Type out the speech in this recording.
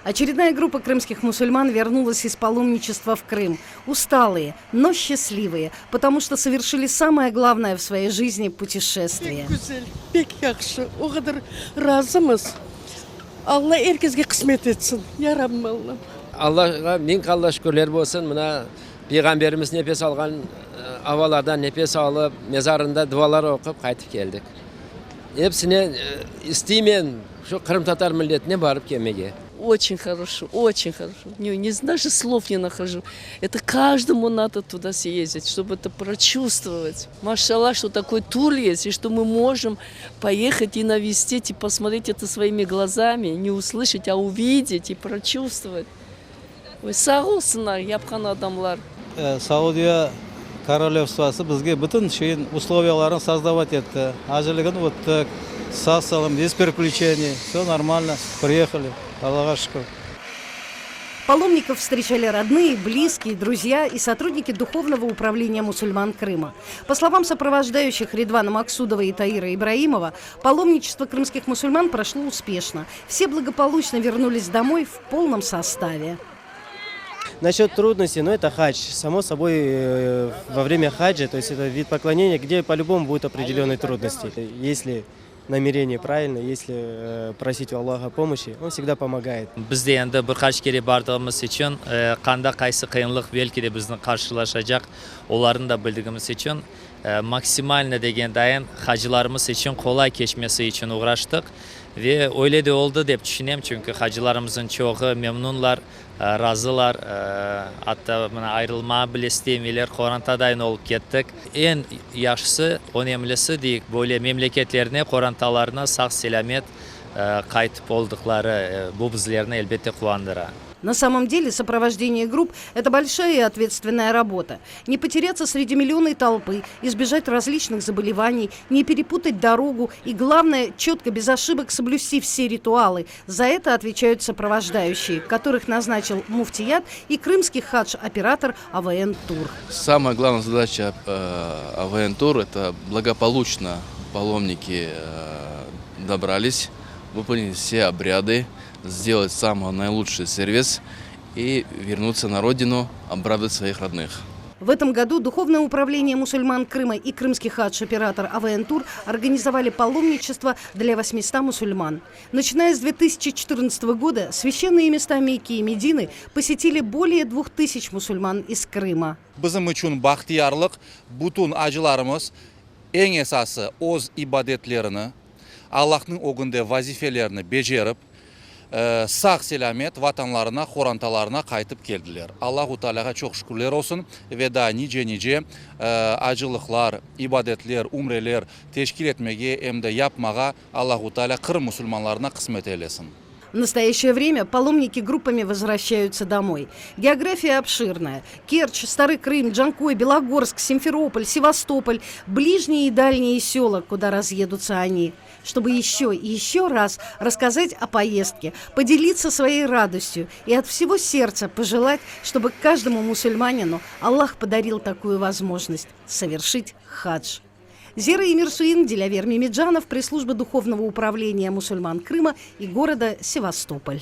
Очередная группа крымских мусульман вернулась из паломничества в Крым. Усталые, но счастливые, потому что совершили самое главное в своей жизни путешествие. Pek güzel, pek yahşı, o qadar razımız. Alla er kesge qısmet etsin, ya Rabbim Allam. Allağa miñ qalla şükürler bolsun, mına Peyğamberimiz nefes alğan avalardan nefes alıp, mezarında dualar oqup qaytıp keldik. Epsine isteymen şu qırımtatar milletine barıp kelmege. Oçen horoşo, oçen horoşo, ne daje slov ne nahojу, eto každomu nado tuda syezdit, ştob eto proçuvstvovat, maşallah, şto takoy tur est, i şto mı možem poehat i navestit, i posmotret eto svoimi glazami, ne uslışat, a uvidet i proçuvstvovat. Oy, sağ olsunlar yapqan adamlar. Saudiya Korolevstvası bizge bütün şeyin usloviyalarını sozdavat etti. Acılıgını öttik, sağ-salâm, bez priklüçeniy, vse normalno, priehali, Allağa şükür. Паломников встречали родные, близкие, друзья и сотрудники Духовного управления мусульман Крыма. По словам сопровождающих Ридвана Максудова и Таира Ибраимова, паломничество крымских мусульман прошло успешно. Все благополучно вернулись домой в полном составе. Насчет трудностей, ну это хадж. Само собой, э, во время хаджа, то есть это вид поклонения, где по-любому будут определенные трудности. Если намерение правильно, если э, просить у Аллаха помощи, он всегда помогает. Biz de endi bir qaç kere bardığımız içün, qanda qaysı qıyınlıq belki de bizni qarşılaşacaq, olarnı da bildigimiz içün, maksimalno degen dayın hacılarımız içün qolay keçmesi içün uğraştıq. Ve öyle de oldı, dep tüşünem, çünki hacılarımıznıñ çoğı memnunlar, razılar, atta mına ayrılmağa bile istemeyler, qorantadayın olıp kettik. Eñ yahşısı, önemlisi, deyik, böyle memleketlerine, qorantalarına sağ-selâmet qaytıp oldıqları, bu bizlerni, elbette, quvandıra. На самом деле сопровождение групп – это большая и ответственная работа. Не потеряться среди миллионной толпы, избежать различных заболеваний, не перепутать дорогу и, главное, четко, без ошибок соблюсти все ритуалы. За это отвечают сопровождающие, которых назначил муфтият и крымский хадж-оператор АВН Тур. Самая главная задача АВН Тур – это благополучно паломники добрались, выполнить все обряды, сделать самый наилучший сервис и вернуться на родину, обрадовать своих родных. В этом году Духовное управление мусульман Крыма и крымский хадж-оператор АВН Тур организовали паломничество для 800 мусульман. Начиная с 2014 года священные места Мекки и Медины посетили более 2000 мусульман из Крыма. Bizim içün bahtiyarlıq, bütün acılarımız eñ esası öz ibadetlerini, Allahnıñ ögünde vazifelerini becerip, sağ-selâmet vatanlarına, qorantalarına qaytıp keldiler. Allahu Tealâğa çoq şükürler olsun ve daa nice-nice acılıqlar, ibadetler, ümreler teşkil etmege em de yapmağa Allahu Tealâ Qırım musulmanlarına qısmet eylesin. В настоящее время паломники группами возвращаются домой. География обширная. Керчь, Старый Крым, Джанкой, Белогорск, Симферополь, Севастополь, ближние и дальние села, куда разъедутся они. Чтобы еще и еще раз рассказать о поездке, поделиться своей радостью и от всего сердца пожелать, чтобы каждому мусульманину Аллах подарил такую возможность совершить хадж. Зера Эмирсуин, Дилявер Мемеджанов, пресс-служба Духовного управления мусульман Крыма и города Севастополь.